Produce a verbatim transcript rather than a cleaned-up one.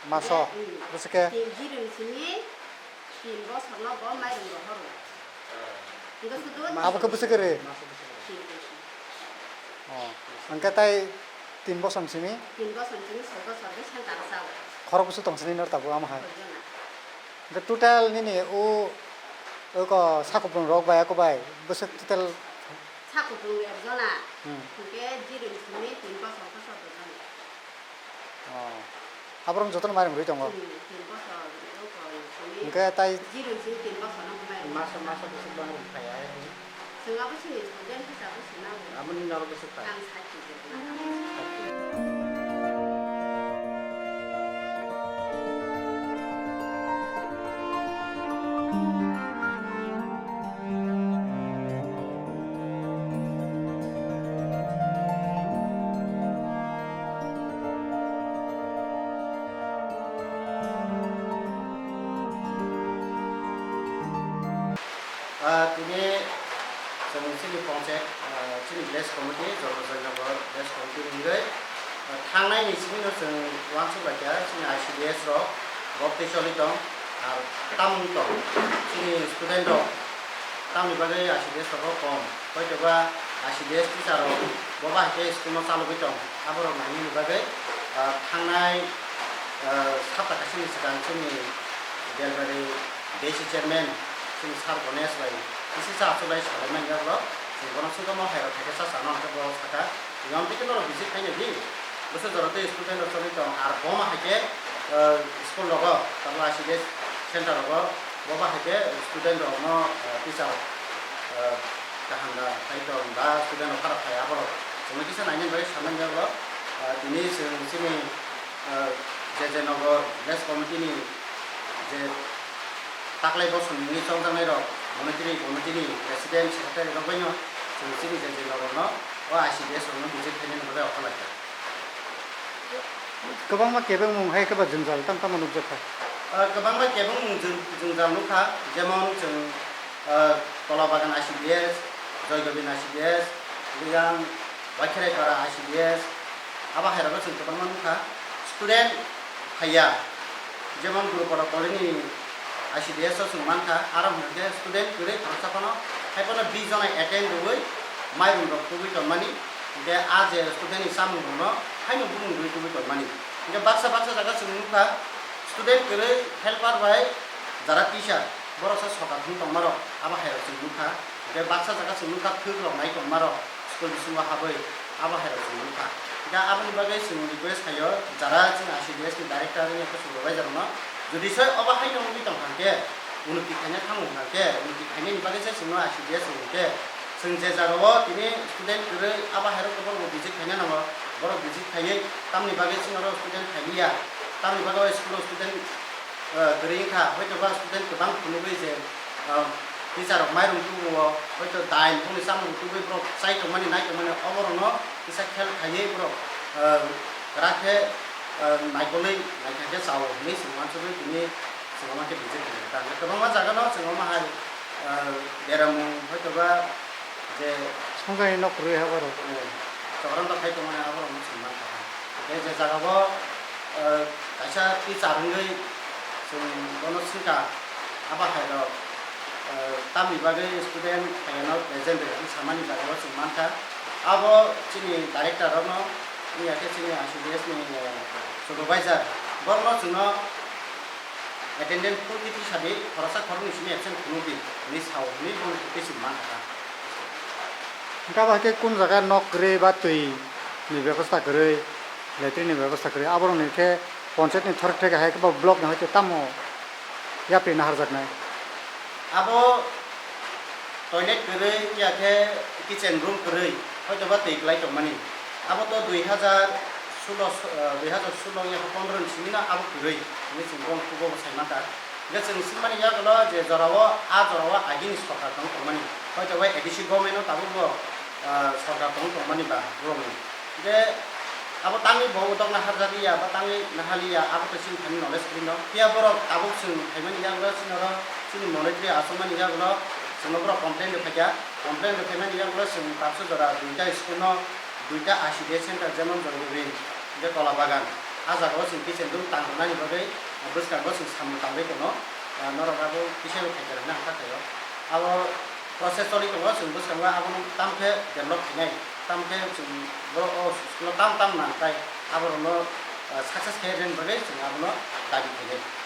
Maso, hmm, bwswk khe? Tin, zero ni simi tin bosor no bo mairum rohoro. Hingke sudu abo khe bwswk khe re? Tin bosor. Oh, hingke tai tin bosor ni simi? Tin bosor ni simi soi bosor khe center o chao. Khorok bwswk tong sini nor tabuk amo hai. Soi jona. Hingke total nini o, o ko sakupung rok bai ako bai bwswk total? Sakupung ek jona. Hmm. Hingke zero ni simi tin bosor khe soi jona. Oh. Aborok jotono mairum rwi tongo. Hmm, tin bosor, tin bosor, simi. Hingke tai zero simi tin bosor no mairum. Maso, maso bwswk bangma phai ai. Chwng abo sini student hisab se nang. Aboni norok bwswk phai. Ang sait twijak na. Ah, tini chwng chini panchayat, ah, chini village committee, Jormo Joynagar village committee ni wngwi, ah, thangnai ni simi no chwng uansuk laikha, chini I C D S rok, bok tei choli tong, ar tamung tong, chini student rok, tamni bagwi I C D S rok kom, hoitoba I C D S teacher rok bo bahai khe school no chalogwi tong, aborok nainani bagwi, ah, thangnai, ah, sapta kaisani swkang chini Belbari D C chairman chini sir Ganesh bai kisa sa achuk lai salai manya bro, chini bono sungkamo hai rok khaikhe sa chana hwnkhe bo sakha. Tini amtwi khe norok visit khaina di. Bwswk jora tei student rok choli tong, ar bo ma hai khe, eh, school rogo, tabuk I C D S center rogo, bo ba hai khe student rok no, eh, teacher, eh, kaham da khai tong ba student rok khara khai aborok. Chwngno kisa naina bagwi sanani yago, eh, tini chwng chini, eh, J J Nagar village committee ni je taklai bosong ni chongjaknai rok, monitri, monitri ni president, secretary rok bai no chwng chini J J Nagar no o I C D S rok no visit khainani bagwi okha lai kha. Kwbangma kebengmung hai khe ba jwngjal tamo tamo nukjak kha. Ah, kwbangma kebengmung jwn-, jwngjal nukha, jemon chwng, ah, Kolabagan I C D S, Joygovind I C D S, Riyang, Waikherai para I C D S, abo hai rogo chwng kwbangma nukha. Student phaiya, jemon Gurupada Colony ni I C D S o chwng mankha, aro hwnkhe student kwrwi khoroksa phano, hai phano bis jona attend rwui mairum rok tubui tongmani, hwnkhe a je student ni chamung rokno haino bumung rwui tubui tongmani. Hwnkhe baksa baksa jaga chwng nukha, student kwrwi helper bai jara teacher, borok se sokar thum tongmarok, abo hai rok chwng nukha. Hwnkhe baksa jaga chwng nukha, thwk rok nai tongmarok school bisingo habwi. Abo hai rok chwng nukha. Hingkhe aboni bagwi chwng request khaio, jara chini I C D S ni director wngya khe supervisor rokno, jodi se obo haino wngwi tong kha khe, unnoti khaina thango hwnkha khe, unnoti khainani bagwi se chwngno I C D S rw khe, chwng je jagao tini student kwrwi abo hai rokno borok visit khaina nango, borok visit khaiwi tamni bagwi chwng oro student khailiya, tamni bagwi school o student, eh, kwrwi wngkha, hoito ba student kwbang phunugwi je, eh, teacher rok mairum tubuo, hoito dai boni chamung tubui borok chai tongmani, nai tongmani, oborokno kisa khel khaiwi borok, eh, kwrak khe, eh, naikolwi naithai khe chao hinwi chwng uansugwi tini chwng omo khe visit khainai. Kwbangma jagano chwng omo hai, eh, beramung hoito ba je songjaknai nok kwrwi ha borok. Eh, chokram ta khai tongmani aborokno chwng mankha. Tei je jagao, eh, kaisa teacher wngwi chwng bono swngkha, abo hai rok, eh, tamni bagwi student phaiyano present rwdi samani jagao chwng mankha. Abo chini director rokno, wngya khe chini I C D S ni, eh, supervisor, borokno chwngno attendance full twi twi sadi, khoroksa khoroknwi simi absent phunukdi hinwi sao hinwi bono twi twi chwng mankha. Hingke abo hai khe kun jaga nok kwrwi ba twi ni bebosta kwrwi, latrine ni bebosta kwrwi, aborok ni khe ponchayat ni thorok theke hai khe bo block ni hai khe tamo yapri naharjaknai. Abo toilet kwrwi, ya khe kitchen room kwrwi, hoito ba twi kwlai tongmani. Abo to dui hazar sulo, eh, dui hazar sulo ya khe pondro ni simi no abo kwrwi hinwi chwng bong kugo bo sai mankha. Hingke chwng swngmani yagulo je jorao, a jorao agini sorkar tong tongmani, hoito bai A D C government o tabukbo, ah, sorkar tong tongmani ba borokni. Hingke abo tangwi bo utok naharjak ya ba tangwi nahaliya, abo to chini thani knowledge kwrwi no. Phiya borok tabuk chwng phaimani yagulo chini oro chini monitri achukmani yagulo chwngno borok complain rwphaikha. Complain rwphaimani yagulo chwng tabuksa jora duita school no, duita I C D S center jemon Jolgobin, hingke Kolabagan. A jagao chwng kichen room tang rwnani bagwi bwskango chwng samung tangwi tongo. Norok abo kisa bo khaikha rwna hakha khaio. Abo process choli tongo, chwng bwskango abono tamo khe develop khainai, tamo khe chwng borok o school-o tamo tamo nangkhlai aborokno success khe rwna bagwi chwng abono dabi khainai.